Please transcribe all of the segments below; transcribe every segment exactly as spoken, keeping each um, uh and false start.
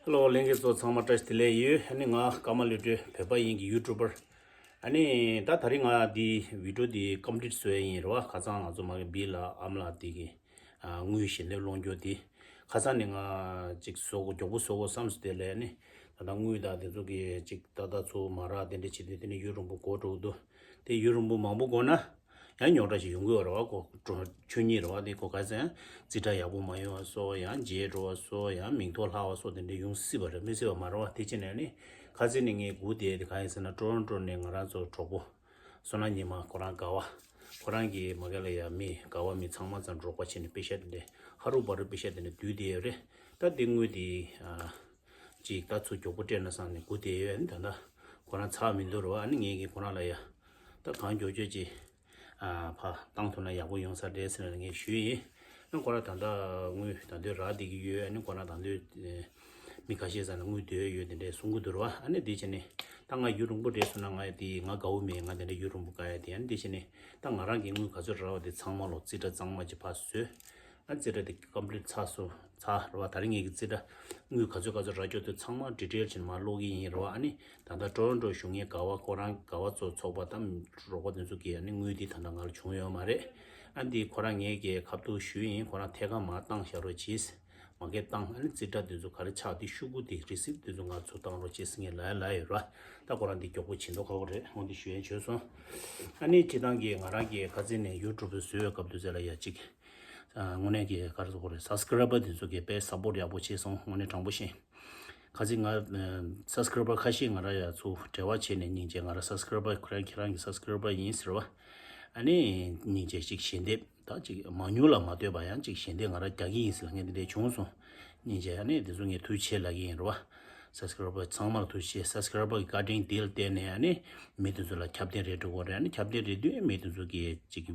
ཧེ་ལོ། ལྷན་རྒྱས་ཚོ་ཚང་མ་བཀྲ་ཤིས་བདེ་ལེགས་ཡོད། ཨ་ནི་ང་ཀརྨ་བློ་གྲོས་བོད་པ་ཡིན་གྱི་ཡུ་ཊུབ་པར། ཨ་ནི་ད་ད་རིང་ང་འདི་བི་ཌིའོ་འདི་ཀམ་པི་ལིཊ་བཟོ་ཡ་ཡིན་རེད་བ། ཁ་སང་ང་ཚོ་མ་གི་བི་ལ་ཨམ་ལ་འདི་གི་ཨ་དངུལ་ཞལ་འདེབས་སློང་རྒྱུ་འདི། ཁ་སང་ནས་ང་ཅིག་བཟོ་དགོས། མགྱོགས་པོ་བཟོ་དགོས་བསམ་སོང་། དེ་ལས་ནི་ད་ལྟ་དངུལ་དང་དེ་ཚོ་གི་ཅིག་ཏག་ཏག་ཚུར་མ་རག་དེ་འདྲ་བྱེད་དུས། དེ་ནས་ཡུན་རིང་པོ་འགོར་འགྲོ་གི་འདུག་དེ་ཡུན་རིང་པོ་མང་པོ་འགོར་ན་ཡང་རྙོག་དྲ་ཞིག་ཡོང་གི་ཡོད་རེད་བ། ཁོ་འགྲོ་ཆོས་ཉིད་རེད་བ། དེ་ཁོ་ག་ཚོད་ཡང་རྩིས་ཁྲ་ཡག་པོ་མ་ཡོང་བ་སོགས། ཡང་བརྗེད་འགྲོ་བ་སོགས། ཡང་མིང་ཐོ་ལྷག་པ་སོགས་དེ་འདྲ་ཡོང་སྲིད་པ་རེད། མི་སྲིད་པ་མ་རེད་བ། དེ་བྱས་ནས་ནི་ཁ་སང་ནས་ངས་སྒུག་བསྡད་དེ་གང་ཡིན་ཟེར་ན། ཊོ་རོན་ཊོ་ནས་ང་རང་ཚོ་གྲོགས་པོ་བསོད་ནམས་ཉི་མ་ཁོ་རང་དགའ་བ། ཁོ་རང་གིས་མ་གི་ལ་ཡ་མི་དགའ་བ་མི་ཚང་མ་ཚང་རོགས་པ་བྱས་ནས་པེ་ཤ་དེ་འདྲ་ཧ་རུ་བ་རུ་པེ་ཤ་དེ་འདྲ་བསྡུས་བསྡད་ཡོད་རེད། ད་དེ་དངུལ་དེ་ཨ་ཅིག་ད་ཚུར་མགྱོགས་པོ་སྤྲད་ན་བསམ་ནས་སྒུག་བསྡད་ཡོད། ཨ་ནི་ད་ལྟ་ཁོ་རང་ཚར་མི་འདུག་རེད་བ། ཨ་ནི་ངས་ཀྱིས་ཁོ་རང་ལ་ཡ་ད་གང་མགྱོགས་མགྱོགས་ཅིག་ཨ་ཕར་བཏང་ཐུབ་ན་ཡག་པོ་ཡོང་ས་རེད་ཟེར་ནས་ངས་ཞུས་ཡིན། ཨ་ནི་ཁོ་རང་ད་ལྟ་དངུལ་ད་དུང་རག་བསྡད་ཀྱི་ཡོད། ཨ་ནི་ཁོ་རང་ད་དུང་མི་ཁ་ཤས་ས་ནས་དངུལ་བསྡད་ཡོད་དེ་འདྲས་གསུང་གི་འདུག་རེད་བ། ཨ་ནི་དེ་བྱས་ནས་ད་ང་ཡུན་རིང་པོ་རེད་སོང་ན། ང་དེ་ང་དགའ་བོ་མེད། ང་དེ་འདྲས་ཡུན་རིང་པོ་དགའ་ཡ་དེ། ཨ་ནི་དེ་བྱས་ནས་ད་ང་རང་གི་དངུལ་ག་ཚོད་རག་པ་དེ་ཚང་མ་ལོ་རྩིས་ཁྲ་གཙང་མ་ཅིག་ཕར་བཟོས། ཨ་རྩིས་ཁྲ་དེ་ཀམ་པི་ལིཊ་ཚར་སོང་། ཚར་རེད་བ། ད་རིང་ངེད་ཀྱི་རྩིས་ཁྲ་དངུལ་ག་ཚོད་ག་ཚོད་རག་རྒྱུ་དེ་ཚང་མ་ཌི་ཊེལ་བྱས་ནས་མར་ཀློག་གི་ཡིན་རེད་བ། ཨ་ནི་ད་ལྟ་ཊོ་རོན་ཊོ་བཞུགས་མཁན་དགའ་བ་ཁོ་རང་དགའ་བ་ཚོ་ཚོགས་པ་དང་རོགས་པ་དེ་ཚོ་གིས་ཨ་ནི་དངུལ་དེ་ད་ལྟ་ང་ལ་བྱུང་ཡོད་མ་རེད། ཨ་འདི་ཁོ་རང་ངེད་ཀྱིས་ཁ་ཐུག་ཞུས་ཡིན། ཁོ་རང་ཐད་ཀར་མར་བཏང་བཞག་རོགས་གྱིས། མ་གི་བཏང་། ཨ་ནི་རྩིས་ཁྲ་དེ་ཚོ་ག་རེ་ཆགས་དེ་ཤོག་གུ་དེ་རི་སིབ་དེ་ཚོ་ང་ཚོ་བཏང་རོགས་གྱིས་ཟེར་ངས་ལབ་ཡ་ལབ་ཡོད་ར། ད་ཁོ་རང་འདི་མགྱོགས་པོ་བྱེད་མདོག་ཁ་པོ་རེད། འོ་འདི་ཞུ་ཡ་བྱོས་སོང་། ཨ་ནི་སྤྱིར་བཏང་གི་ང་རང་གི་ཁ་སང་ནས་ཡུ་ཊུབ་བཟོ་བའི་སྐབས་དུས་ཚོད་ལ་ཡ་གཅིག་ཨ་དངོས་གནས་ཀྱི་ག་རེ་ཟེར་དགོས་རེད། སབ་སི་ཀ་རའི་བར་དེ་ཚོ་གིས་དཔེ་སབ་པོར་ཡག་པོ་བྱས་སོང་། དངོས་གནས་དྲང་པོ་བཤད། ཁ་སང་ང་ཨ་སབ་སི་ཀ་རའི་བར་ཁ་ཤས་ང་རང་ཡ་ཚུར་འབྲེལ་བ་བྱས་ནས་སྙིང་རྗེ། ང་རང་སབ་སི་ཀ་རའི་བར་ཁྱེད་རང་ཁྱེད་རང་གི་སབ་སི་ཀ་རའི་བར་ཡིན་ཟེར་བ། ཨ་ནི་སྙིང་རྗེ་ཅིག་ཞལ་འདེབས། ད་ཅིག་མང་ཉུང་ལ་མ་ལྟོས་པ་ཡང་ཅིག་ཞལ་འདེབས་ང་རང་རྒྱག་གི་ཡིན་ཟེར་ལབ་མཁན་དེ་འདྲས་བྱུང་སོང་། སྙིང་རྗེ། ཨ་ནི་དེ་ཚོ་ངས་ཐུགས་རྗེ་ཆེ་ལབ་ཀྱི་ཡིན་རེད་བ། སབ་སི་ཀ་རའི་བར་ཚང་མར་ཐུགས་རྗེ་ཆེ། སབ་སི་ཀ་རའི་བར་གྱི་བཀའ་དྲིན་དེ་ལ་བརྟེན་ནས་ཨ་ནི་མི་དེ་ཚོ་ལ་ཁྱབ་གདལ་རེ་འགྲོ་གི་རེད། ཨ་ནི་ཁྱབ་གདལ་རེ་དུས་མི་དེ་ཚོ་གིས་ཅིག་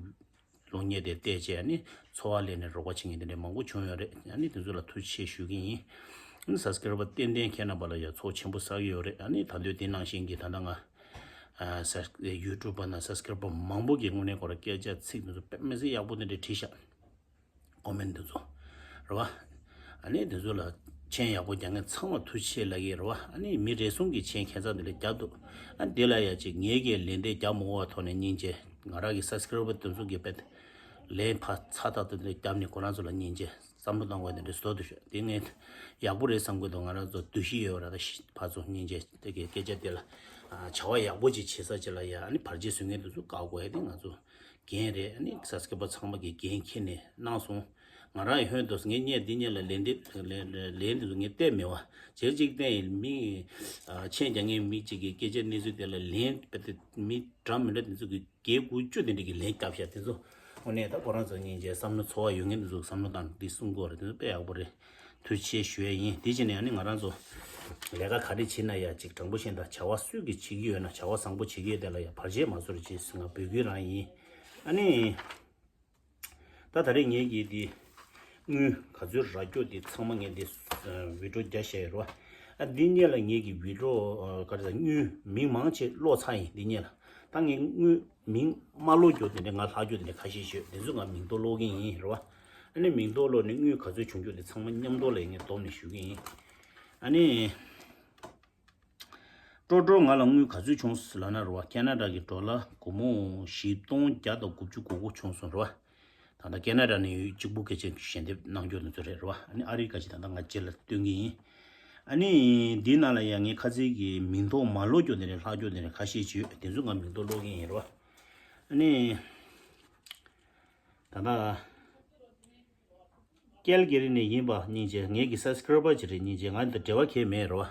གློག་བརྙན་དེ་བལྟས་བྱས་ཨ་ནི་ཚོར་བ་ལེན་ནས་རོགས་པ་བྱེད་མཁན་དེ་འདྲས་མང་པོ་བྱུང་ཡོད་རེད། ཨ་ནི་དེ་ཚོ་ལ་ཐུགས་རྗེ་ཆེ་ཞུ་གི་ཡིན། ཨ་ནི་སབ་སི་ཀ་རའི་བར་ཏན་ཏན་ཁྱེད་རྣམ་པ་ལ་ཡ་ཚོགས་ཆེན་པོ་བསགས་ཀྱི་ཡོད་རེད། ཨ་ནི་ད་དུང་དེ་ནང་བཞིན་གྱི་ད་ལྟ་ང་ཨ་ས་ཡུ་ཊུབ་པ་དང་སབ་སི་ཀ་རའི་བར་མང་པོ་གིས་དངོས་གནས་ཁོ་རང་སྐད་ཆ་ཚིག་དེ་ཚོ་དཔེ་མི་སྲིད་ཡག་པོ་དེ་འདྲས་བྲིས་ཤག་ཀོ་མེན་ཊི་དེ་ཚོ་རེད་བ། ཨ་ནི་དེ་ཚོ་ལ་མཆན་ཡག་པོ་རྒྱག་མཁན་ཚང་མ་ཐུགས་རྗེ་ཆེ་ལབ་ཀྱི་ཡིན་རེད་བ། ཨ་ནི་མི་རེ་ཟུང་གིས་མཆན་ཁྱད་མཚར་དེ་འདྲ་རྒྱག་འདུག་ཨ་དེ་ལ་ཡ་ཅིག་ངེད་ཀྱིས་ལན་འདེབས་རྒྱག་མ་དགོས་པའི་ཐོག་ནས་སྙིང་རྗེ། ང་རང་གི་སབ་སི་ཀ་རའི་བར་དེ་ཚོ་གིས་དཔེ་ལན་ཕར་ཚ་ཐག་ཐག་དེ་འདྲ་བརྒྱབ་ནས་ཁོ་རང་ཚོ་ལ་སྙིང་རྗེ། བསམ་བློ་གཏོང་དགོས་དེ་འདྲ་བཟོ་འདུག་ཤོད། དེ་ངས་ཡག་པོ་རེད་བསམ་གྱི་འདུག་ང་རང་ཚོ་འདུ་ཤེས་ཡོད་ར། ད་ཕར་ཚུར་སྙིང་རྗེ་དེ་གའི་སྐད་ཆ་དེ་ལ་ཨ་བྱ་བ་ཡག་པོ་ཅིག་བྱེད་ས་ཅིག་ལ་ཡ་ཨ་ནི་བར་ཆད་བཟོ་མཁན་དེ་ཚོ་བཀག་དགོས་ཡ་དེ་ང་ཚོ་འགན་རེད། ཨ་ནི་སབ་སི་ཀ་རའི་བར་ཚང་མ་གིས་འགན་འཁྱེར་ནས་གནང་སོང་། ང་རང་ཡི་ཧོན་དུ་ངས་བརྙན་འདི་བརྙན་ལ་ལན་འདེབས་ལན་ལན་འདི་ཚོ་ངས་བལྟས་མེད་བ། བྱེར་གཅིག་བལྟས་ཡིན། མི་ཨ་མཆན་རྒྱག་མཁན་མི་གཅིག་གིས་སྐད་ཆ་གནས་ཚུལ་དེ་ལ་ལན་དཔེ་དེ་མི་འདྲ་མི་འདྲ་དེ་ཚོ་གིས་བརྒྱད་དགུ་བཅུ་དེ་འདྲ་གི་ལན་བརྒྱབ་ཤག་དེ་ཚོ་དངོས་གནས་ད་ཁོ་རང་ཚོ་སྙིང་རྗེ། བསམ་བློ་ཚོར་བ་ཡོད་མཁན་དེ་ཚོ་བསམ་བློ་བཏང་འདི་གསུང་དགོས་རེད། དེ་ཚོ་དཔེ་ཡག་པོ་རེད། ཐུགས་རྗེ་ཆེ་ཞུ་ཡ་ཡིན། དེ་བྱས་ནས་ཨ་ནི་ང་རང་ཚོ་ལས་ཀ་ག་རེ་བྱེད་ན་ཡ་ཅིག་དྲང་པོ་བཤད་ན་ད་བྱ་བ་སུས་ཀྱིས་བྱེད་ཀྱི་ཡོད་ན། བྱ་བ་བཟང་པོ་བྱེད་ཀྱི་ཡོད་དེ་ལ་ཡ་བར་ཆད་མ་བཟོ་རོགས་བྱེད་ཟེར་ང་འབོད་སྐུལ་རང་ཡིན། ཨ་ནི་ད་ད་རེས་ངེད་ཀྱིས་འདི་དངུལ་ག་ཚོད་རག་རྒྱུ་འདི་ཚང་མ་ངས་འདི་ཨ་བི་ཌིའོ་རྒྱག་བཞག་ཡོད་རེད་བ། ཨ་འདི་གཉིས་ལ་ངེད་ཀྱི་བི་ཌིའོ་ཨ་ག་རེ་ཟེར་དངུལ་མིང་མང་ཆེ་ཀློག་ཚར་ཡིན། འདི་གཉིས་ལ་ད་ངས་དངུལ་མིང་མ་ཀློག་རྒྱུ་དེ་འདྲ་ང་ལྷག་རྒྱུ་དེ་འདྲ་ཁ་ཤས་ཤོད། དེ་ཚོ་ང་མིང་ཐོ་ཀློག་གི་ཡིན་རེད་བ། ཨ་ནི་མིང་ཐོ་ཀློག་ནས་དངུལ་ག་ཚོད་བྱུང་རྒྱུ་དེ་ཚང་མ་མཉམ་དུ་ལ་ངས་བསྡོམས་ནས་ཞུ་གི་ཡིན། ཨ་ནི། ཀྲོ་ཀྲོ་ང་ལ་དངུལ་ག་ཚོད་བྱུང་ཟེར་ལབ་ན་རེད་བ། ཁེ་ན་ཌ་གི་ཌོ་ལར་སྒོར་མོ་བཞི་སྟོང་བརྒྱ་དང་དགུ་བཅུ་གོ་དགུ་བྱུང་སོང་རེད་བ། ད་ལྟ་ཁེ་ན་ཌ་ནས་གཅིག་པུ་སྐད་ཆ་ཞལ་འདེབས་གནང་རྒྱུ་དེ་ཚོ་རེད་རེད་བ། ཨ་ནི་ཨ་རིའི་སྐད་ཆ་ད་ལྟ་ང་རྗེས་ལ་སྟོན་གྱི་ཡིན། ཨ་ནི་འདི་ནང་ལ་ཡང་ངས་ཁ་ཚིག་གི་མིང་ཐོ་མ་ཀློག་རྒྱུ་དེ་འདྲ་ལྷག་རྒྱུ་དེ་འདྲ་ཁ་ཤས་ཅིག་ཡོད། དེ་ཚོ་ང་མིང་ཐོ་ཀློག་གི་ཡིན་རེད་བ། ཨ་ནི། ད་ལྟ། ཀལ་གྷི་རི་ནས་ཡིན་པ་སྙིང་རྗེ། ངེད་ཀྱི་སབ་སི་ཀ་རའི་བར་ཅིག་རེད། སྙིང་རྗེ། ང་དང་འབྲེལ་བ་གང་ཡང་མེད་རེད་བ།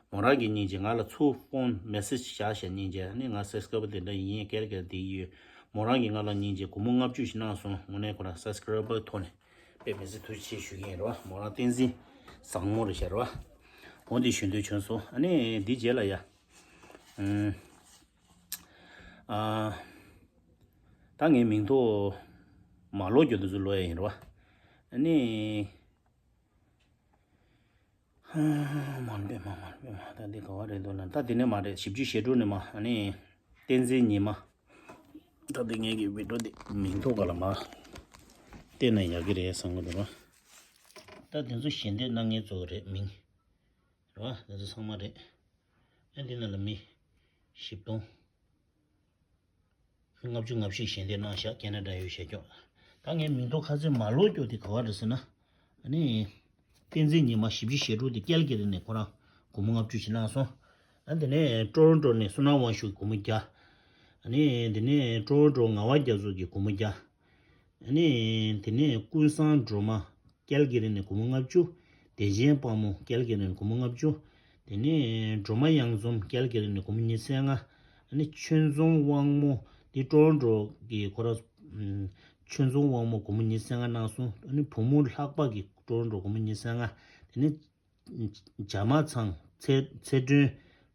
མོ་རང་གིས་སྙིང་རྗེ་ང་ལ་ཚུར་ཕོན་མེ་སེ་ཇི་བཞག་བཞག་སྙིང་རྗེ། ཨ་ནི་ང་སབ་སི་ཀ་རའི་བར་དེ་འདྲ་ཡིན། ཀལ་གྷི་རི་བསྡད་ཀྱི་ཡོད། མོ་རང་གིས་ང་ལ་སྙིང་རྗེ་སྒོར་མོ་ལྔ་བཅུ་ཞིག་གནང་སོང་། དངོས་གནས་ཁོ་རང་སབ་སི་ཀ་རའི་བར་ཐོག་ནས་དཔེ་མི་སྲིད་ཐུགས་རྗེ་ཆེ་ཞུ་གི་ཡིན་རེད་བ། མོ་རང་བསྟན་འཛིན་བཟང་མོ་རེད་ཤག་རེད་བ། འོ་འདི་ཞུ་འདོད་བྱུང་སོང་། ཨ་ནི་འདི་རྗེས་ལ་ཡ། ཨ། ད་ངས་མིང་ཐོ་མ་ཀློག་རྒྱུ་དེ་ཚོ་ཀློག་ཡ་ཡིན་རེད་བ། ཨ་ནི། མ་འདས་མ་མ་འདས་མ། ད་འདི་ག་བ་རེད་འདུག་ན། ད་འདི་ནས་མ་རེད། བཞི་བཅུ་ཞེ་དྲུག་ནས་མ། ཨ་ནི་བསྟན་འཛིན་ཉི་མ། ད་འདི་ངེད་ཀྱི་བི་ཌིའོ་འདི་མིང་ཐོ་ག་ལ་མ་བལྟས་ན་ཡག་གི་རེད་བསམ་གི་འདུག་ར། ད་དེ་ཚོ་ཞལ་འདེབས་གནང་མཁན་ཚོ་གི་རེད་མིང་། རེད་བ། དེ་ཚོ་ཚང་མ་རེད། ཨ་འདི་ནང་ལ་མི་བཞི་སྟོང་། མི་ལྔ་བཅུ་ང་བཞི་ཞལ་འདེབས་གནང་ཤག་ཀེ་ན་ཌ་ཡོད་ཞལ་ཀྱོག་ད་ངས་མིང་ཐོ་ཁ་ཚོན་མ་ལོག་ཀྱོག་དེ་ག་བ་རེད་ཟེར་ན། ཨ་ནི། བསྟན་འཛིན་ཉི་མ་བཞི་བཅུ་ཞེ་དྲུག་དེ་ཀལ་གི་རི་ནས་ཁོ་རང་སྒོར་མོ་ལྔ་བཅུ་ཞིག་གནང་སོང་། ཨ་དེ་ནས་ཀྲོ་རོན་ཀྲོ་ནས་བསོད་ནམས་དབང་ཕྱུག་སྒོར་མོ་བརྒྱ། ཨ་ནི་དེ་ནས་ཀྲོ་རོན་ཀྲོ་ངག་དབང་རྒྱ་མཚོ་གིས་སྒོར་མོ་བརྒྱ། ཨ་ནི་དེ་ནས་ཀུན་བཟང་སྒྲོལ་མ་ཀལ་གི་རི་ནས་སྒོར་མོ་ལྔ་བཅུ། བདེ་ཆེན་དཔལ་མོ་ཀལ་གི་རི་ནས་སྒོར་མོ་ལྔ་བཅུ། དེ་ནས་སྒྲོལ་མ་གཡང་འཛོམས་ཀལ་གི་རི་ནས་སྒོར་མོ་ཉི་ཤུ་རྩ་ལྔ། ཨ་ནི་ཆོས་འཛོམས་དབང་མོ་འདི་ཀྲོ་རོན་ཀྲོ་གི་ཁོ་ར། ཨམ། ཆོས་འཛོམས་དབང་མོ་སྒོར་མོ་ཉི་ཤུ་རྩ་ལྔ་གནང་སོང་། ཨ་ནི་བུ་མོ་ལྷག་པ་གིས་ཀྲོ་རོན་ཀྲོ་སྒོར་མོ་ཉི་ཤུ་རྩ་ལྔ། དེ་ནས་བྱ་མ་ཚང་ཚེ་ཚེ་སྒྲོན་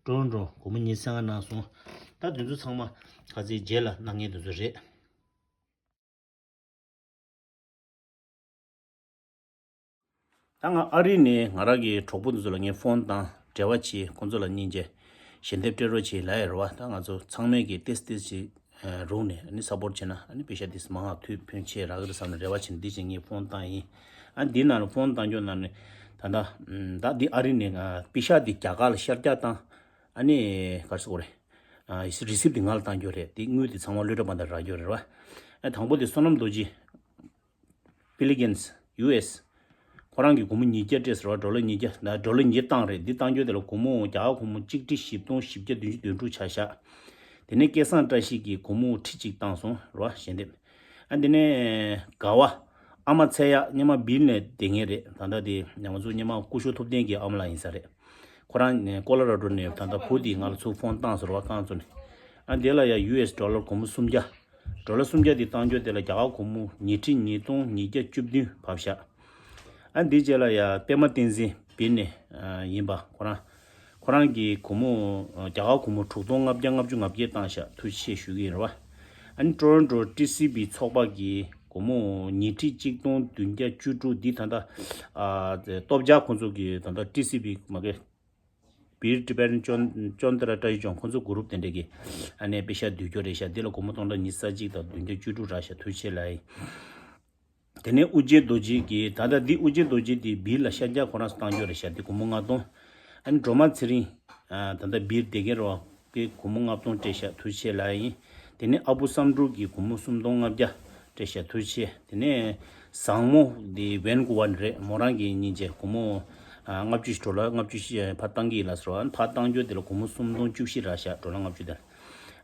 ཀྲོ་རོན་ཀྲོ་སྒོར་མོ་ཉི་ཤུ་རྩ་ལྔ་གནང་སོང་། ད་དེ་ཚོ་ཚང་མ་ཁ་ཚིག་རྗེས་ལ་གནང་མཁན་དེ་ཚོ་རེད། ད་ང་ཨ་རི་ནས་ང་རང་གི་གྲོགས་པོ་འདི་ཚོ་ལ་ངས་ཕོན་བཏང་འབྲེལ་བ་བྱས། ཁོང་ཚོ་ལ་སྙིང་རྗེ་ཞལ་འདེབས་སྤྲད་རོགས་བྱེད་ལབ་ཡ་རེད་བ། ད་ང་ཚོ་ཚང་མས་ཀྱི་ཏེས་ཏེས་ཅིག་རུག་ནས་ཨ་ནི་སབ་པོར་བྱས་ན་ཨ་ནི་པེ་ཤ་ཏིས་མང་ང་མཐུད་ཕོན་ཆེ་རག་གི་རེད་བསམ་ནས་རེ་བ་བྱས་ནས་འདི་བྱས་ངས་ཕོན་བཏང་ཡིན། ཨ་འདི་ནང་ལ་ཕོན་བཏང་རྒྱུ་ནང་ནས་ད་ད་ད་འདི་ཨ་རི་ནས་ང་པེ་ཤ་འདི་རྒྱ་གར་ལ་ཤར་རྒྱག་བཏང་། ཨ་ནི་ག་རེ་ཟེར་དགོས་རེད། ཨ་རི་སིབ་འདི་ང་ལ་བཏང་རྒྱུ་རེད། འདི་དངུལ་འདི་ཚང་མ་གློད་གྲོལ་དཔང་དུ་རག་རྒྱུ་རེད་བ། ཨ་དང་པོ་འདི་བསོད་ནམས་རྡོ་རྗེ། ཕི་ལི་ཀིན་སི། ཡུ་ཨེས། ཁོ་རང་གིས་སྒོར་མོ་ཉིས་བརྒྱ་སྤྲད་ཟེར་བ། ཌོ་ལར་ཉིས་བརྒྱ། ད་ཌོ་ལར་ཉིས་བཏང་རེད། འདི་བཏང་རྒྱུ་དེ་ལ་སྒོར་མོ་རྒྱ་གར་སྒོར་མོ་གཅིག་ཁྲི་བཞི་སྟོང་བཞི་བརྒྱ་བདུན་ཅུ་དོན་དྲུག་ཆགས་ཤག་དེ་ནས་སྐལ་བཟང་བཀྲ་ཤིས་ཀྱིས་སྒོར་མོ་ཁྲི་གཅིག་བཏང་སོང་རེད་བ། ཞལ་འདེབས། ཨ་དེ་ནས་དགའ་བ། ཨ་མ་ཚེ་ཡག་སྔོན་མ་སྦིར་ནས་བསྡད་མཁན་རེད། ད་ལྟ་དེ་ང་ཚོ་སྔོན་མ་སྐུ་ཞབས་ཐུབ་བསྟན་གྱི་ཨ་མ་ལགས་ཡིན་ས་རེད། ཁོ་རང་ནས་ཀོ་ལོ་ར་ཌོ་ནས་ད་ལྟ་བུ་དེ་ང་ལ་ཚུར་ཕོན་བཏང་ཟེར་བ། རྐང་བཙུགས་ནས། ཨ་དེ་ལ་ཡ་ཡུ་ཨེས་ཌོ་ལར་སྒོར་མོ་སུམ་བརྒྱ། ཌོ་ལར་སུམ་བརྒྱ་དེ་བཏང་རྒྱུ་དེ་ལ་རྒྱ་གར་སྒོར་མོ་ཉིས་ཁྲི་ཉིས་སྟོང་ཉིས་བརྒྱ་བཅུ་བདུན་བབས་ཤག་ཨ་འདི་རྗེས་ལ་ཡ་པད་མ་བསྟན་འཛིན་སྦིར་ནས་ཡིན་པ། ཁོ་རང་ཁོ་རང་གིས་སྒོར་མོ་རྒྱ་གར་སྒོར་མོ་དྲུག་སྟོང་ལྔ་བརྒྱ་ལྔ་བཅུ་ང་བརྒྱད་བཏང་ཤག་ཐུགས་རྗེ་ཆེ་ཞུ་གི་ཡིན་རེད་བ། ཨ་ནི་ཀྲོ་རོན་ཀྲོ་ཊི་སི་བི་ཚོགས་པ་གིས་སྒོར་མོ་ཉིས་ཁྲི་གཅིག་སྟོང་བདུན་བརྒྱ་བཅུ་དྲུག་འདི་ད་ལྟ་ཨ་སྟོབས་རྒྱལ་ཁོང་ཚོ་གིས་ད་ལྟ་ཊི་སི་བི་མ་གི་སྦིར་ཊི་བེ་ཊན་ཅོན་ཅོན་ཏ་ར་ཊ་ཡི་ཅོན་ཁོང་ཚོ་གུ་རུབ་དེ་འདྲས་ཀྱིས་ཨ་ནི་པེ་ཤ་བསྡུ་རྒྱུ་རེད་ཤག་འདི་ལ་སྒོར་མོ་སྟོང་ཕྲག་ཉི་ཤུ་རྩ་གཅིག་དང་བདུན་བརྒྱ་བཅུ་དྲུག་རག་ཤག་ཐུགས་རྗེ་ཆེ་ལབ་ཡིན། དེ་ནས་ཨུ་རྒྱན་རྡོ་རྗེ་གིས་ད་ལྟ་འདི་ཨུ་རྒྱན་རྡོ་རྗེ་འདི་སྦིར་ལ་ཤར་རྒྱག་ཁོ་རང་ཚོ་བཏང་རྒྱུ་རེད་ཤག་འདི་སྒོར་མོ་ལྔ་སྟོང་། ཨ་ནི་སྒྲོལ་མ་ཚེ་རིང་ད་ལྟ་སྦིར་བསྡད་མཁན་རེད་བ། ཁོས་སྒོར་མོ་ལྔ་སྟོང་སྤྲད་ཤག་ཐུགས་རྗེ་ཆེ་ལབ་ཡིན། དེ་ནས་ཨ་བུ་བསམ་འགྲུབ་ཀྱིས་སྒོར་མོ་སུམ་སྟོང་ལྔ་བརྒྱ་སྤྲད་ཤག་ཐུགས་རྗེ་ཆེ། དེ་ནས་བཟང་མོ་འདི་ཝན་ཀུ་ཝན་རེད། མོ་རང་གིས་སྙིང་རྗེ་སྒོར་མོ་ལྔ་བཅུ་ཞིག་ཌོ་ལར་ལྔ་བཅུ་ཞིག་ཕར་བཏང་གི་ཡིན་ལབ་ཟེར་བ། ཕར་བཏང་རྒྱུ་དེ་ལ་སྒོར་མོ་སུམ་སྟོང་བཅུ་བཞི་རག་ཤག་ཌོ་ལར་ལྔ་བཅུ་དེ།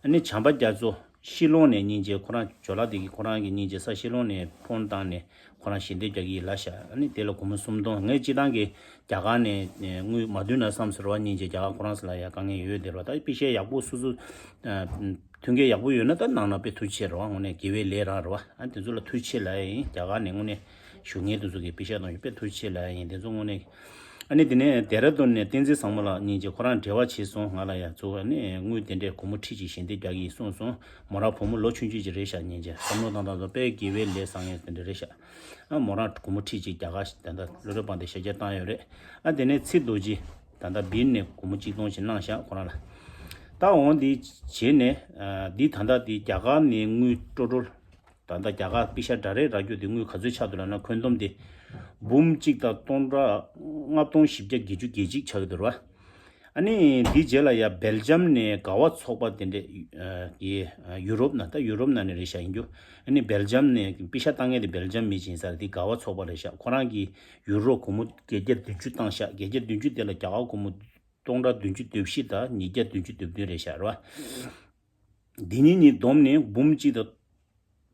ཨ་ནི་བྱམས་པ་རྒྱ་མཚོ་ཤི་ལོང་ནས་སྙིང་རྗེ་ཁོ་རང་ཇོ་ལགས་དེ་གིས་ཁོ་རང་གི་སྙིང་རྗེ་ས་ཤི་ལོང་ནས་ཕོན་བཏང་ནས་ཁོ་རང་ཞལ་འདེབས་རྒྱག་གི་ཡིན་ལབ་ཤག་ཨ་ནི་དེ་ལ་སྒོར་མོ་སུམ་སྟོང་། ངས་སྤྱི་བཏང་གི་རྒྱ་གར་ནས་དངུལ་མ་བསྡུས་ན་བསམ་ཟེར་བ། སྙིང་རྗེ་རྒྱ་གར་ཁོ་རང་ཚོ་ལ་ཡ་དཀའ་ངལ་ཡོད་ཡོད་དེ་རེད་བ། ད་པེ་ཤ་ཡག་པོ་སོ་སོ་མཐུན་རྐྱེན་ཡག་པོ་ཡོད་ན་ད་གནང་ན་དཔེ་ཐུགས་རྗེ་ཆེ་རེད་བ། དངོས་གནས་དགེ་བའི་ལས་རང་རེད་བ། ཨ་དེ་ཚོ་ལ་ཐུགས་རྗེ་ཆེ་ལབ་ཡ་ཡིན། རྒྱ་གར་ནས་དངོས་གནས་བཞུགས་མཁན་དེ་ཚོ་གིས་པེ་ཤ་གཏོང་རྒྱུ་དཔེ་ཐུགས་རྗེ་ཆེ་ལབ་ཡ་ཡིན། དེ་ཚོ་དངོས་གནས། ཨ་ནི་དེ་ནས་ལྡེ་ར་ལྡུན་ནས་བསྟན་འཛིན་བཟང་མོ་ལགས་སྙིང་རྗེ་ཁོ་རང་འབྲེལ་བ་བྱས་སོང་ང་ལ། ཡ་ཚུར་ཨ་ནི་དངུལ་དེ་འདྲས་སྒོར་མོ་ཁྲི་གཅིག་ཞལ་འདེབས་རྒྱག་གི་ཡིན་གསུངས་སོང་། མོ་རང་བུ་མོ་ལོ་ཆུང་ཆུང་ཅིག་རེད་ཤག་སྙིང་རྗེ། བསམ་བློ་བཏང་སྟངས་ཚོ་དཔེ་དགེ་བའི་ལས་བསགས་མཁན་དེ་འདྲ་རེད་ཤག་ཨ་མོ་རང་སྒོར་མོ་ཁྲི་གཅིག་རྒྱ་གར་ད་ལྟ་གློད་གྲོལ་དཔང་དེ་ཞལ་རྒྱག་བཏང་ཡོད་རེད། ཨ་དེ་ནས་ཚེ་རྡོ་རྗེ་ད་ལྟ་སྦིར་ནས་སྒོར་མོ་གཅིག་སྟོང་ཞིག་གནང་ཤག་ཁོ་རང་ལ། ད་འོང་འདི་བྱས་ནས་ཨ་འདི་ད་ལྟ་འདི་རྒྱ་གར་ནས་དངུལ་སྤྲོད་སྤྲོད། ད་ལྟ་རྒྱ་གར་པེ་ཤ་འདྲ་རེ་རག་རྒྱུ་དེ་དངུལ་ག་ཚོད་ཆགས་འདུག་ལབ་ན། ཁོན་དོམ་དེ་འབུམ་གཅིག་དང་སྟོང་ཕྲག་ལྔ་སྟོང་བཞི་བརྒྱ་བརྒྱད་ཅུ་གྱ་གཅིག་ཆགས་ཀྱི་འདུག་ར། ཨ་ནི་དེའི་རྗེས་ལ་ཡ་སྦེལ་ཇམ་ནས་དགའ་བ་ཚོགས་པ་དེ་འདྲས་ཨ་ཡི་ཡུ་རོབ་ནང་། ད་ཡུ་རོབ་ནང་ནས་རེད་ཤག་ཡིན་རྒྱུ། ཨ་ནི་སྦེལ་ཇམ་ནས་པེ་ཤ་བཏང་མཁན་དེ་སྦེལ་ཇམ་མི་ཅིག་ཡིན་ས་རེད། དེ་དགའ་བ་ཚོགས་པ་རེད་ཤག་ཁོ་རང་གིས་ཡུ་རོ་སྒོར་མོ་བརྒྱད་བརྒྱ་བདུན་ཅུ་བཏང་ཤག་བརྒྱད་བརྒྱ་བདུན་ཅུ་དེ་ལ་རྒྱ་གར་སྒོར་མོ་སྟོང་ཕྲག་བདུན་ཅུ་དོན་བཞི་དང་ཉིས་བརྒྱ་བདུན་ཅུ་དོན་བདུན་རེད་ཤག་རེད་བ། འདི་གཉིས་གཉིས་བསྡོམས་ནས་འབུམ་གཅིག་དང་།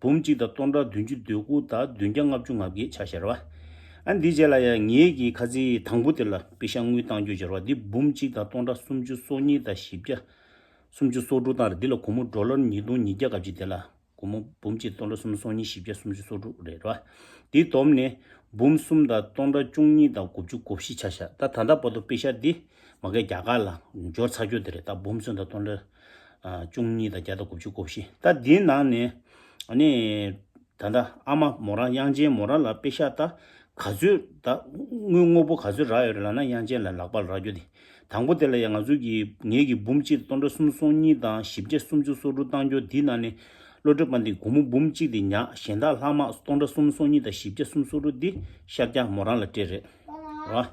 འབུམ་གཅིག་དང་སྟོང་ཕྲག་བདུན་ཅུ་དོན་དགུ་དང་བདུན་བརྒྱ་ལྔ་བཅུ་ང་བརྒྱད་ཆ་བཞག་རེད་བ། ཨ་འདིའི་རྗེས་ལ་ཡང་ངེད་ཀྱིས་ཁ་ཚིག་དང་པོ་དེ་ལ་པེ་ཤ་དངུལ་བཏང་རྒྱུ་བྱས་རེད་བ། འདི་འབུམ་གཅིག་དང་སྟོང་ཕྲག་སུམ་ཅུ་སོ་གཉིས་དང་བཞི་བརྒྱ་སུམ་ཅུ་སོ་དྲུག་བཏང་རེད། འདི་ལ་སྒོར་མོ་ཌོ་ལར་ཉིས་སྟོང་ཉིས་བརྒྱ་ག་བརྒྱད་དེ་ལ། སྒོར་མོ་འབུམ་གཅིག་སྟོང་ཕྲག་སུམ་ཅུ་སོ་གཉིས་བཞི་བརྒྱ་སུམ་ཅུ་སོ་དྲུག་རེད་ར། དེ་བསྡོམས་ནས་འབུམ་གསུམ་དང་སྟོང་ཕྲག་བཅུ་གཉིས་དང་དགུ་བཅུ་གོ་བཞི་ཆ་བཞག་ད་ད་ལྟ་བར་དུ་པེ་ཤ་འདི་མ་གི་རྒྱ་གར་ལ་འབྱོར་ཚར་རྒྱུ་དེ་རེད། ད་འབུམ་གསུམ་དང་སྟོང་ཕྲག་བཅུ་གཉིས་དང་བརྒྱ་དང་དགུ་བཅུ་གོ་བཞི། ད་འདིའི་ནང་ནས་ཨ་ནི་ད་ལྟ་ཨ་མ་མོ་རང་དབྱངས་ཅན་མོ་རང་ལ་པེ་ཤ་ད་ག་ཚོད་ད་དངུལ་དངོས་པོ་ག་ཚོད་རག་ཡོད་རེད་ལབ་ན། དབྱངས་ཅན་ལ་ལག་པ་ལ་རག་རྒྱུ་དེ། དང་པོ་དེ་ལ་ཡང་ང་ཚོ་གིས་ངེད་ཀྱིས་འབུམ་གཅིག་སྟོང་ཕྲག་སུམ་ཅུ་སོ་གཉིས་དང་བཞི་བརྒྱ་སུམ་ཅུ་སོ་དྲུག་བཏང་རྒྱུ་འདི་ནང་ནས་གློད་གྲོལ་དཔང་དེ་སྒོར་མོ་འབུམ་གཅིག་དེ་ཉག་གཞན་དག་ལྷག་མ་སྟོང་ཕྲག་སུམ་ཅུ་སོ་གཉིས་དང་བཞི་བརྒྱ་སུམ་ཅུ་སོ་དྲུག་འདི་ཤར་རྒྱག་མོ་རང་ལ་སྤྲད་རེད་ར།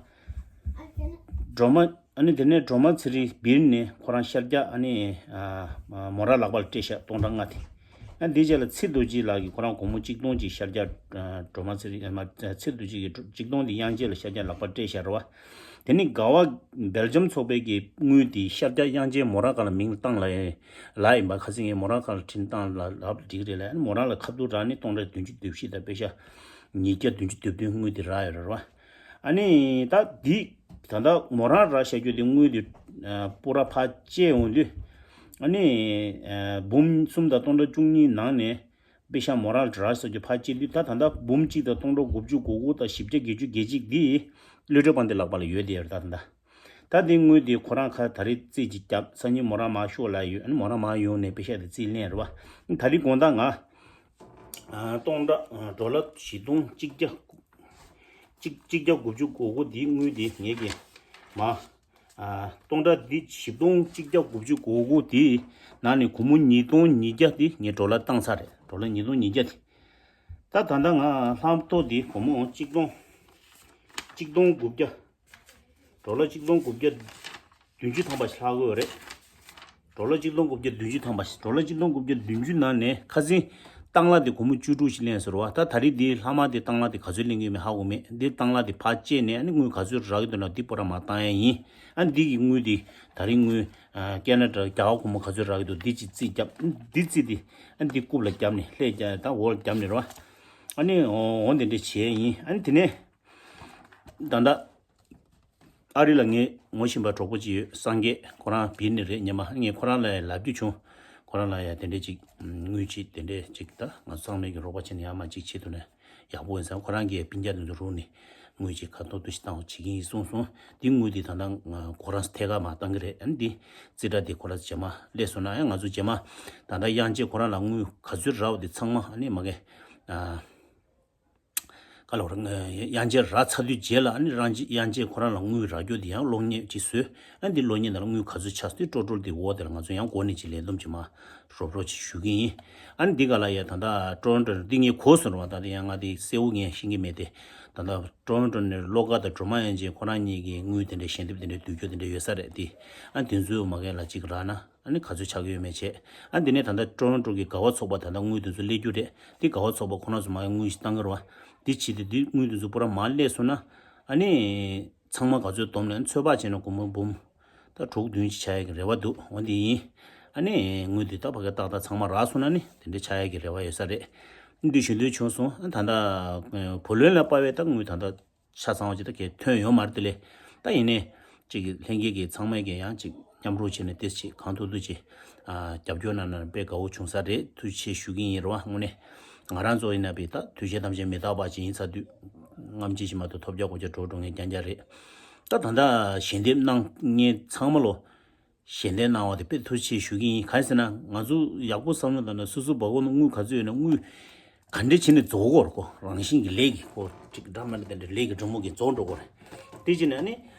སྒྲོལ་མ། ཨ་ནི་དེ་ནས་སྒྲོལ་མ་ཚེ་རིང་སྦིར་ནས་ཁོ་རང་ཤར་རྒྱག་ཨ་ནི་མོ་རང་ལག་པར་སྤྲད་ཤག་སྟོང་ཕྲག་ལྔ་དེ། ཨ་འདི་རྗེས་ལ་ཚེ་རྡོ་རྗེ་ལགས་ཀྱིས་ཁོ་རང་སྒོར་མོ་གཅིག་སྟོང་ཅིག་ཤར་རྒྱག་སྒྲོལ་མ་ཚེ་རིང་ཚེ་རྡོ་རྗེ་གིས་གཅིག་སྟོང་དེ་དབྱངས་ཅན་ལ་ཤར་རྒྱག་ལག་པར་སྤྲད་ཤག་རེད་བ། དེ་ནི་ག་བ་སྦེལ་ཇམ་ཚོགས་པའི་གི་དངུལ་དེ་ཤར་རྒྱག་དབྱངས་ཅན་མོ་རང་ག་ལ་མིང་བཏང་ལ་ལ་ཡིན་པ། ཁ་སང་ངས་མོ་རང་ག་ལ་འཕྲིན་བཏང་ལ་ལབ་འགྲིག་རེད་ལ། ཨ་ནི་མོ་རང་ལ་ཁ་ཐུག་རག་ནི་སྟོང་ཕྲག་བདུན་ཅུ་དོན་བཞི་དང་པེ་ཤ་ཉིས་བརྒྱ་བདུན་ཅུ་དོན་བདུན་དངུལ་དེ་རག་ཡོད་རེད་བ། ཨ་ནི་ད་འདི་ད་ལྟ་མོ་རང་རག་བཞག་རྒྱུ་དེ་དངུལ་དེ་ཨ་པུ་ར་ཕར་བཅད་འོང་དུས། ཨ་ནི་ཨ་འབུམ་གསུམ་དང་སྟོང་ཕྲག་བཅུ་གཉིས་ནང་ནས་པེ་ཤ་མོ་རང་རག་བཞག་རྒྱུ་ཕར་བཅད་དུས། ད་ད་ལྟ་འབུམ་གཅིག་དང་སྟོང་ཕྲག་དགུ་བཅུ་གོ་དགུ་དང་བཞི་བརྒྱ་བརྒྱད་ཅུ་གྱ་གཅིག་འདི་གློད་གྲོལ་དཔལ་ལྡན་ལག་པ་ལ་ཡོད་དེ་ཡོད་རེད། ད་ད་ད་ད་འདི་དངུལ་དེ་ཁོ་རང་ཁ་ད་རེས་རྩིས་ཅིག་བརྒྱབ། སང་ཉིན་མོ་རང་མར་ཤོག་ལ་ཡོད། ཨ་ནི་མོ་རང་མར་ཡོང་ནས་པེ་ཤ་དེ་རྩིས་ལེན་རེད་བ། ད་རེས་དགོང་དག་ང་ཨ་སྟོང་ཕྲག་ཨ་ཌོ་ལར་བཞི་སྟོང་གཅིག་བརྒྱ་གཅིག་གཅིག་བརྒྱ་དགུ་བཅུ་གོ་དགུ་འདིའི་དངུལ་དེ་ངེད་ཀྱིས་མ་ཨ་སྟོང་ཕྲག་འདི་བཞི་སྟོང་གཅིག་བརྒྱ་དགུ་བཅུ་གོ་དགུ་དེའི་ནང་ནས་སྒོར་མོ་ཉིས་སྟོང་ཉིས་བརྒྱ་དེ་ངས་ཌོ་ལར་བཏང་ཚར་རེད། ཌོ་ལར་ཉིས་སྟོང་ཉིས་བརྒྱ་དེ། ད་ད་ལྟ་ང་ལྷག་མཐོ་དེ་སྒོར་མོ་གཅིག་སྟོང་གཅིག་སྟོང་དགུ་བརྒྱ། ཌོ་ལར་གཅིག་སྟོང་དགུ་བརྒྱ་བདུན་ཅུ་ཐམ་པ་ཞིག་ལྷག་གི་ཡོད་རེད། ཌོ་ལར་གཅིག་སྟོང་དགུ་བརྒྱ་བདུན་ཅུ་ཐམ་པ་ཞིག་ཌོ་ལར་གཅིག་སྟོང་དགུ་བརྒྱ་བདུན་ཅུ་ནང་ནས་ཁ་སང་བཏང་གླ་དེ་སྒོར་མོ་བཅུ་དྲུག་ཞིག་ལེན་ཟེར་བ། ད་ད་རེས་འདི་ལྷག་མ་དེ་བཏང་གླ་དེ་ག་ཚོད་ལེན་གྱི་ཡོད་མེད་ཧ་གོ་མེད། འདི་བཏང་གླ་དེ་ཕར་བཅད་ནས་ཨ་ནི་དངུལ་ག་ཚོད་རག་གི་འདུག་ན་འདི་པུ་ར་མ་བཏང་ཡ་ཡིན། ཨ་ནི་འདི་གི་དངུལ་དེ་ད་རེས་དངུལ་ཨ་ཀེ་ན་ཌ་རྒྱ་གར་སྒོར་མོ་ག་ཚོད་རག་གི་འདུག་འདི་ཅིག་རྩིས་བརྒྱབ། འདི་རྩིས་དེ་ཨ་ནི་འདི་རྐུབ་ལ་བརྒྱབ་ནས་ལྷས་བརྒྱབ་ད་འོག་ལ་བརྒྱབ་ནས་རེད་བ། ཨ་ནི་འོ་འོ་འདི་འདྲ་བྱས་ཡིན། ཨ་ནི་དེ་ནས་ད་ལྟ་ཨ་རི་ལ་ངའི་ངོ་ཤེས་པ་གྲོགས་པོ་ཅིག་ཡོད། སངས་རྒྱས། ཁོ་རང་སྦིར་ནས་རེད། ཉི་མ་ངས་ཁོ་རང་ལ་ལབ་རྒྱུ་བྱུང་། ཁོ་རང་ལ་ཡ་དེ་འདྲས་ཅིག་དངུལ་ཅིག་དེ་འདྲས་ཅིག་ད་ང་ཚོ་ཚང་མས་ཀྱི་རོགས་པ་བྱས་ནས་ཡར་མར་ཅིག་བྱེད་ཐུབ་ན་ཡག་པོ་ཡིན་བསམ། ཁོ་རང་གིས་སྤུན་ཀྱག་དེ་ཚོ་རུག་ནས་དངུལ་ཅིག་ཁ་ཐོར་ཐོར་ཞིག་བཏང་བྱེད་ཀྱི་ཡིན་གསུངས་སོང་། དེ་དངུལ་དེ་ད་ལྟ་ང་ཁོ་རང་ཐད་ཀར་མར་བཏང་གི་རེད། ཨ་ནི་དེ་རྩིས་ཁྲ་དེ་ཁོ་རང་རྗེས་མ་སླེབས་སོང་ན་ཡང་ང་ཚོ་རྗེས་མ་ད་ལྟ་དབྱངས་ཅན་ཁོ་རང་ལ་དངུལ་ག་ཚོད་རག་པ་དེ་ཚང་མ་ཨ་ནི་མ་གི་ཨ། ག་ལ་བར་དབྱངས་ཅན་རག་ཚར་དུས་རྗེས་ལ་ཨ་ནི་རང་ཅི་དབྱངས་ཅན་ཁོ་རང་ལ་དངུལ་རག་རྒྱུ་དེ་ཡང་གློག་བརྙན་ཅིག་བཟོས། ཨ་འདི་གློག་བརྙན་ནང་ལ་དངུལ་ག་ཚོད་ཆགས་སོང་དེ་ཀྲོ་ཀྲོ་དེ་འོག་དེ་ལ་ང་ཚོ་ཡང་འགོ་ནས་ཅིག་ལས་བསྡོམས་ཅིག་མར་རོབ་རོབ་ཅིག་ཞུ་གི་ཡིན། ཨ་ནི་འདི་ག་ལ་ཡ་ད་ལྟ་ཀྲོ་རོན་ཀྲོ་འདི་ངས་གོ་སོང་རེད་བ། ད་ལྟ་ཡང་ང་དེ་གསལ་བོ་ངས་ཤེས་ཀྱི་མེད་དེ། ད་ལྟ་ཀྲོ་རོན་ཀྲོ་ནས་བློ་དགའ་དང་སྒྲོལ་མ་དབྱངས་ཅན་ཁོ་རང་གཉིས་ཀྱིས་དངུལ་དེ་འདྲ་ཞལ་འདེབས་དེ་འདྲ་བསྡུ་རྒྱུ་དེ་འདྲ་ཡོད་ས་རེད་དེ། ཨ་དེ་ཚོའི་མ་གི་ལ་ཅིག་རག་ན། ཨ་ནི་ག་ཚོད་ཆགས་ཀྱི་ཡོད་མེད་བྱས། ཨ་འདི་ནས་ད་ལྟ་ཀྲོ་རོན་ཀྲོ་གི་དགའ་བ་ཚོགས་པ་ད་ལྟ་དངུལ་དེ་ཚོ་སླེབས་རྒྱུ་རེད། དེ་དགའ་བ་ཚོགས་པ་ཁོ་རང་ཚོ་མ་གི་དངུལ་ཞིག་བཏང་གི་རེད་བ། དེ་བྱེད་དུས་དེ་དངུལ་དེ་ཚོ་པུ་ར་མར་སླེབས་སོང་ན། ཨ་ནི་ཚང་མ་ག་ཚོད་བསྡོམས་ནས་ཚོད་དཔག་བྱས་ན་སྒོར་མོ་འབུམ་ད་དྲུག་བདུན་ཅིག་ཆགས་ཡག་གི་རེ་བ་འདུག་འོ་འདི་ཡིན། ཨ་ནི་དངུལ་དེ་ད་ཕ་གི་ཏག་ཏག་ཚང་མ་རག་སོང་ན་ནི་དེ་འདྲ་ཆགས་ཡག་གི་རེ་བ་ཡོད་ས་རེད། འདི་ཞུ་འདོད་བྱུང་སོང་། ཨ་ད་ལྟ་བུ་ལོན་ལ་དཔག་པའི་ད་དངུལ་ད་ལྟ་ཆ་ཚང་བ་ཅིག་ད་གས་ཐོན་ཡོད་མ་རེད་དེ་ལས། ད་ཡིན་ནའི་ཅིག་ལྷན་རྒྱས་ཀྱི་ཚང་མས་ཀྱི་ཡང་ཅིག་མཉམ་རུབ་བྱས་ནས་ཏེ་ཅིག་གང་ཐུབ་ཐུབ་ཅིག་ཨ་རྒྱབ་སྐྱོར་གནང་ན་དཔེ་དགའ་བོ་བྱུང་ས་རེད། ཐུགས་རྗེ་ཆེ་ཞུ་གི་ཡིན་རེད་བ། དངོས་གནས་ང་རང་ཚོ་ཡིན་ན་པའི་ད་དུས་བྱད་ཐམས་ཅད་མི་རྟག་པ་ཅིག་ཡིན་ཚར་དུས་རྔམ་བརྗིད་ཅིག་མ་གཏོགས་ཐོབ་རྒྱག་གོ་རྒྱག་འགྲོ་འགྲོ་ངེས་རྐྱང་རྐྱང་རེད། ད་ད་ལྟ་ཞལ་འདེབས་གནང་མཁན་ཚང་མ་ལོ། ཞལ་འདེབས་གནང་བ་དེ་དཔེ་ཐུགས་རྗེ་ཆེ་ཞུ་གི་ཡིན། གང་ཡིན་ཟེར་ན་ང་ཚོ་ཡག་པོ་བསམ་བློ་བཏང་ན་སོ་སོ་སྦ་ཁོ་ན་དངུལ་ག་ཚོད་ཡོད་ན་དངུལ་ག་འདྲ་བྱས་ནས་རྫོགས་ཀྱི་ཡོད་རེད་ཀོ། རང་བཞིན་གྱི་ལས་ཀྱིས་ཀོ་ཅིག་འདྲ་མི་འདྲ་དེ་འདྲ་ལས་ཀྱི་འགྲོ་མོ་གིས་རྫོགས་འགྲོ་གི་ཡོད་རེད། དེ་བྱས་ནས་ཨ་ནི་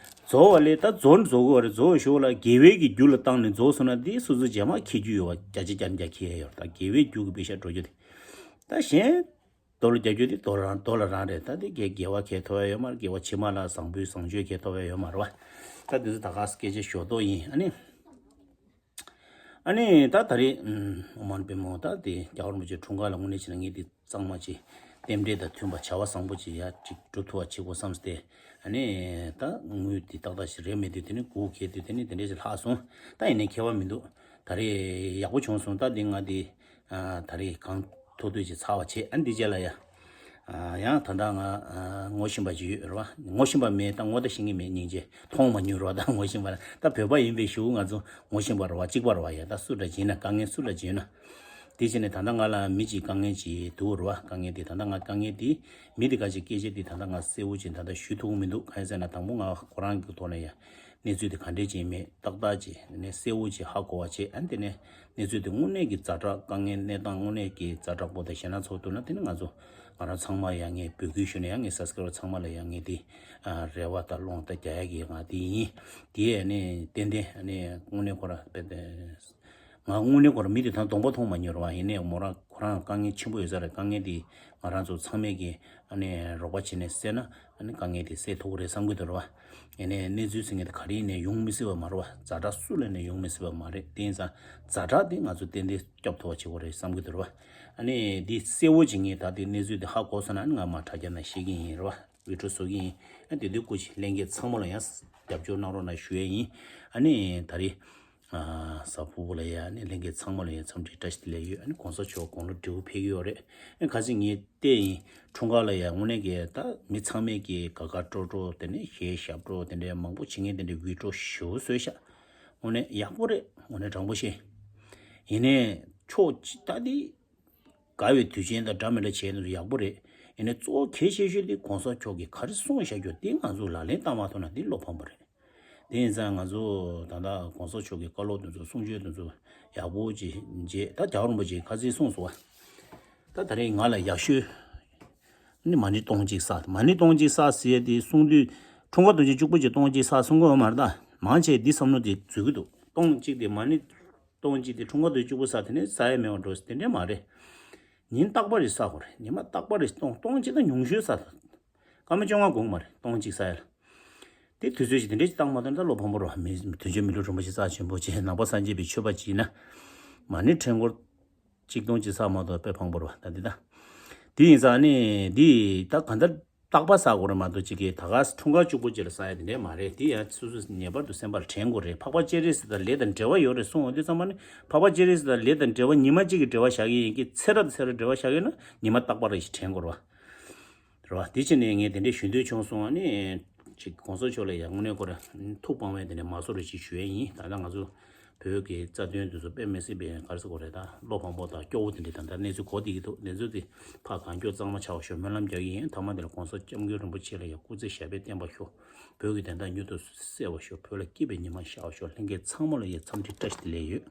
རྫོགས་པ་ལས་ད་རྫོགས་ནི་རྫོགས་ཀྱི་ཡོད་རེད། རྫོགས་པའི་ཞོར་ལ་དགེ་བའི་གི་རྒྱུ་ལ་བཏང་ནས་རྫོགས་སོང་ན་དེ་སོ་སོ་རྗེས་མ་འཁྱེར་རྒྱུ་ཡོད་པ་བརྒྱ་ཆ་བརྒྱ་ནས་བརྒྱ་འཁྱེར་ཡ་ཡོད་རེད། ད་དགེ་བའི་རྒྱུ་གི་པེ་ཤ་འགྲོ་རྒྱུ་དེ། ད་གཞན། རྡོ་ལ་རྒྱག་རྒྱུ་དེ་རྡོ་རང་རྡོ་ལ་རང་རེད། ད་དེ་དགེ་དགེ་བ་གས་ཐོབ་ཡ་ཡོད་མ་རེད། དགེ་བ་ཕྱི་མ་ལ་བཟང་པོའི་བཟང་སྤྱོད་གས་ཐོབ་ཡ་ཡོད་མ་རེད་བ། ད་དེ་ཚོ་ད་ག་སྐད་ཆ་ཞོ་ཏོག་ཡིན། ཨ་ནི། ཨ་ནི་ད་ད་རེས་ཨོ་མ་ན་པད་མོ་ད་དེ་རྒྱལ་བ་རིན་པོ་ཆེ་འཁྲུངས་སྐར་ལ་དངོས་གནས་བྱས་ན་ངས་དེ་གཙང་མ་ཅིག་རྟེན་འབྲེལ་དང་མཐུན་པ་བྱ་བ་བཟང་པོ་ཅིག་ཡ་ཅིག་སྒྲུབ་ཐུབ་པ་བྱེད་དགོས་བསམ་སྟེ། ཨ་ནི་ད་དངུལ་དེ་ཏག་ཏག་ཞིག་རེད་མེད་དུས་དེ་ནི་སྒུག་གས་དུས་དེ་ནི་དེ་འདྲས་ཞིག་ལྷག་སོང་། ད་ཡིན་ནའི་ཁྱད་པར་མི་འདུག་ད་རེས་ཡག་པོ་བྱུང་སོང་། ད་འདི་ང་འདི་ཨ་ད་རེས་གང་ཐུབ་ཐུབ་ཅིག་ཚར་བ་བྱས། ཨ་འདི་རྗེས་ལ་ཡ་ཨ་ཡང་ད་ལྟ་ང་ཨ་ངོ་ཤེས་པ་ཅིག་ཡོད་རེད་བ། ངོ་ཤེས་པ་མེད་ད་ངོ་ད་ཤེས་ཀྱི་མེད། སྙིང་རྗེ་མཐོང་མ་མྱོང་རེད་བ། ད་ངོ་ཤེས་པ་ད་བོད་པ་ཡིན་པའི་ཞུ་ང་ཚོ་ངོ་ཤེས་པ་རེད་བ། གཅིག་པ་རེད་བ། ཡ་ད་སུ་འདྲ་ཅིག་ཡིན་ན་དཀའ་ངལ་སུ་འདྲ་ཅིག་ཡོད་ན། དེ་བྱས་ནས་ད་ལྟ་ང་ལ་མི་གཅིག་དཀའ་ངལ་ཅིག་འདུག་རེད་བ། དཀའ་ངལ་དེ་ད་ལྟ་ང་དཀའ་ངལ་དེ་མི་དེ་ག་ཅིག་སྐད་ཆ་དེ་ད་ལྟ་ང་གསལ་བོ་ཅིག་ད་ལྟ་ཞུ་ཐུབ་ཀྱི་མི་འདུག་གང་ཡིན་ཟེར་ན་དང་པོ་ང་ཁོ་རང་གི་ཐོག་ནས་ཡ་གནས་ཚུལ་དེ་ག་འདྲས་ཅིག་མེད་ཏག་ཏག་ཅིག་ནས་གསལ་བོ་ཅིག་ཧ་གོ་བ་བྱས། ཨ་ནི་དེ་ནས་གནས་ཚུལ་དེ་དངོས་གནས་ཀྱི་ཛ་དྲག་དཀའ་ངལ་གནས་སྟངས་དངོས་གནས་ཀྱི་ཛ་དྲག་པོ་དང་ཞེད་སྣང་ཚ་པོ་འདུག་ན་དེ་ནི་ང་ཚོ་ང་རང་ཚང་མ་ཡ་ངས་འབོད་སྐུལ་ཞུ་ནས་ཡ་ངས་སབ་སི་ཀ་རབ་ཚང་མ་ལ་ཡ་ངས་དེ་རེ་བ་དང་སློང་རྟ་རྒྱག་ཡ་གི་ང་དེ་ཡིན། དེ་ཡ་ནས་ཏན་ཏན་ཨ་ནི་དངོས་གནས་ཁོ་ར་དཔེ་དེ། ང་དངོས་གནས་ཁོ་རང་མི་དེ་ད་གདོང་པ་མཐོང་མ་མྱོང་རེད་བ། ཡིན་ནའི་མོ་རང་ཁོ་ ཁོ་རང་དཀའ་ངལ་ཆེན་པོ་ཡོད་ས་རེད། དཀའ་ངལ་དེ་ང་རང་ཚོ་ཚང་མས་ཀྱི་ཨ་ནི་རོགས་པ་བྱས་ནས་སེལ་ན་ཨ་ནི་དཀའ་ངལ་དེ་སེལ་ཐུབ་ཀྱི་རེད་བསམ་གྱི་འདུག་རེད་བ། ཡིན་ནའི་གནས་ཚུལ་ཟེར་མཁན་དེ་ག་རེ་ཡིན་ནའི་ཡོང་མི་སྲིད་པ་མ་རེད་བ། ཛ་དྲག་སུ་ལ་ནས་ཡོང་མི་སྲིད་པ་མ་རེད། དེ་ཡིན་ཙང་ཛ་དྲག་དེ་ང་ཚོ་ཏན་ཏན་སྐྱོབ་ཐུབ་པ་བྱེད་དགོས་རེད་བསམ་གྱི་འདུག་རེད་བ། ཨ་ནི་འདི་གསལ་བོ་བྱེད་མཁན་ད་དེ་གནས་ཚུལ་དེ་ཧ་གོ་སོང་ན་ཨ་ནི་ང་མར་དྲ་རྒྱ་ནང་བཤད་ཀྱི་ཡིན་རེད་བ། བི་ཌི་ཡོ་བཟོ་གི་ཡིན། ཨ་དེ་དུས་སྐུ་མཁྱེན་ལྷན་རྒྱས་ཚང་མ་ལ་ཡང་རྒྱབ་སྐྱོར་གནང་རོགས་གནང་ཞུ་ཡས་ཡིན། ཨ་ནི་ད་རེས་ཨ་གཟའ་ཕུར་བུ་ལ་ཡ་ཨ་ནི་ལྷན་རྒྱས་ཚང་མ་ལ་ཡང་འཚམས་འདྲི་བཀྲ་ཤིས་བདེ་ལེགས་ཡོད། ཨ་ནི་གོང་ས་མཆོག་དགུང་ལོ་བགྲེས་པོ་ཕེབས་ཀྱི་ཡོད་རེད། ཨ་ཁ་སང་ངས་བལྟས་ཡིན། འཁྲུངས་སྐར་ལ་ཡ་དངོས་གནས་ཀྱི་ད་མི་ཚང་མས་ཀྱི་དགའ་དགའ་སྤྲོ་སྤྲོ་དེ་ནས་གཞས་ཞབས་བྲོ་དེ་འདྲའི་མང་པོ་བྱེད་མཁན་དེ་འདྲའི་བི་ཌི་ཡོ་ཞེ་པོ་བཟོས་ཤག་དངོས་གནས་ཡག་པོ་རེད། དངོས་གནས་དྲང་པོ་བཤད། ཡིན་ནའི་ཕྱོགས་གཅིག་ད་དེ་དགའ་བའི་དུས་ཆེན་དང་འདྲ་མི་འདྲ་བྱས་ནས་ཡག་པོ་རེད། ཡིན་ནའི་གཙོ་བོ་གལ་ཆེ་ཤོས་དེ་གོང་ས་མཆོག་གིས་ག་རེ་གསུངས་བཞག་རྒྱུ་དེ་ང་ཚོ་ལག་ལེན་བསྟར་མ་ཐུབ་ན་དེ་བློ་ཕམ་པ་རེད། དེ་ཡིན་ཙང་ང་ཚོ་ད་ལྟ་གོང་ས་མཆོག་གི་བཀའ་སློབ་དེ་ཚོ་གསུང་ཆོས་དེ་ཚོ་ཡག་པོ་ཅིག་བྱས། ད་རྒྱལ་བ་རིན་པོ་ཆེས་ཁ་སང་གསུངས་སོང་བ། ད་ད་རེས་ང་ལ་ཡག་ཤོས་ནི་མ་ཎི་སྟོང་གཅིག་བསགས། མ་ཎི་སྟོང་གཅིག་བསགས་ཟེར་ཡས་དེ་གསུང་དུས་འཁྲུངས་སྐར་དུས་ཆེན་བཅུ་པ་ཅིག་སྟོང་གཅིག་བསགས་གསུང་གི་ཡོད་མ་རེད། ད་མང་ཆེ་འདི་བསམ་བློ་དེ་འཛུལ་གི་འདུག་སྟོང་གཅིག་དེ་མ་ཎི་སྟོང་གཅིག་དེ་འཁྲུངས་སྐར་དུས་ཆེན་བཅུ་པ་བསགས་དེ་ནས་བསགས་ཡས་མེད་པ་འགྲོ་ཟེར་དེ་འདྲས་མ་རེད། ཉིན་རྟག་པར་རེ་བསགས་དགོས་རེད། ཉི་མ་རྟག་པར་རེ་སྟོང་སྟོང་གཅིག་དང་ཉུང་ཤོས་བསགས། སྐར་མ་བཅོ་ལྔ་དགོས་མ་རེད། སྟོང་གཅིག་བསགས་ཡས་ལ། དེ་དུས་ཚོད་ཅིག་དེ་འདྲས་ཅིག་བཏང་མ་ཐུབ་ན་ད་བློ་ཕམ་པོ་རེད་བ། མི་དོན་གཅོད་མི་ལུས་རིན་པོ་ཆེ་རྩ་ཆེན་པོ་བྱས་ནང་པ་སངས་རྒྱས་པའི་ཆོས་པ་ཅིག་ཡིན་ན། མ་ཎི་ཕྲེང་སྐོར་གཅིག་སྟོང་གཅིག་བསགས་མ་གཏོགས་དཔེ་ཕངས་པོ་རེད་བ། ད་འདི་ད། དེ་ཡིན་ཙང་ནི་འདི་ད་གང་ལྟར་རྟག་པར་བསགས་དགོས་རེད་མ་གཏོགས་ཅིག་གིས་ད་ག་འཁྲུངས་སྐར་བཅུ་པ་ཅིག་ལ་བསགས་ཡས་དེ་འདྲས་མ་རེད། དེ་ཡང་སོ་སོས་ངེས་པར་དུ་སེམས་པར་དྲན་དགོས་རེད། འཕགས་པ་སྤྱན་རས་གཟིགས་དང་ལས་དང་འབྲེལ་བ་ཡོད་རེད་གསུངས་པ་དུས་ཙམ་པ་ནི་འཕགས་པ་སྤྱན་རས་གཟིགས་དང་ལས་དང་འབྲེལ་བ་ཉི་མ་གཅིག་གི་འབྲེལ་བ་བཞག་གི་ཡིན་གྱི་ཚེ་རབས་ཚེ་རབས་འབྲེལ་བ་བཞག་གི་ཡིན་ན་ཉི་མ་རྟག་པར་རེ་ཞིག་དྲན་དགོས་རེད་བ། རེད་བ། དེ་ཕྱིར་ནས་ངས་དེ་འདྲས་ཞུ་འདོད་བྱུང་སོང་བ་ནི། ཅིག་གོང་ས་མཆོག་ལ་ཡང་དངོས་གནས་ཁོ་རང་ཐུགས་ཕངས་པའི་དེ་འདྲས་མ་བཟོ་རེ་ཅིག་ཞུ་ཡས་ཡིན། ད་ལྟ་ང་ཚོ་བོད་ཀྱི་རྩ་དོན་དེ་ཚོ་དཔེ་མི་སྲིད་པའི་ག་རེ་ཟེར་དགོས་རེད། ད་བློ་ཕངས་པོ་དང་སྐྱོ་བོ་དེ་འདྲས་ད་ལྟ་གནས་ཚུལ་གོ་བསྡད་ཀྱི་འདུག་གནས་ཚུལ་དེ་ཕར་གང་མགྱོགས་གཙང་མ་ཆགས་པ་ཤོག་སྨོན་ལམ་རྒྱག་གི་ཡིན། མཐའ་མ་དེ་ལ་གོང་ས་སྐྱབས་མགོན་རིན་པོ་ཆེ་ལ་ཡང་སྐུ་ཚེ་ཞབས་པད་བརྟན་པ་ཤོག་བོད་ཀྱི་བདེན་མཐའ་མྱུར་དུ་གསལ་བ་ཤོག་བོད་ལ་སྐྱིད་པའི་ཉི་མ་ཤར་བ་ཤོག་ལྷན་རྒྱས་ཚང་མ་ལ་ཡང་འཚམས་འདྲི་བཀྲ་ཤིས་བདེ་ལེགས་ཡོད།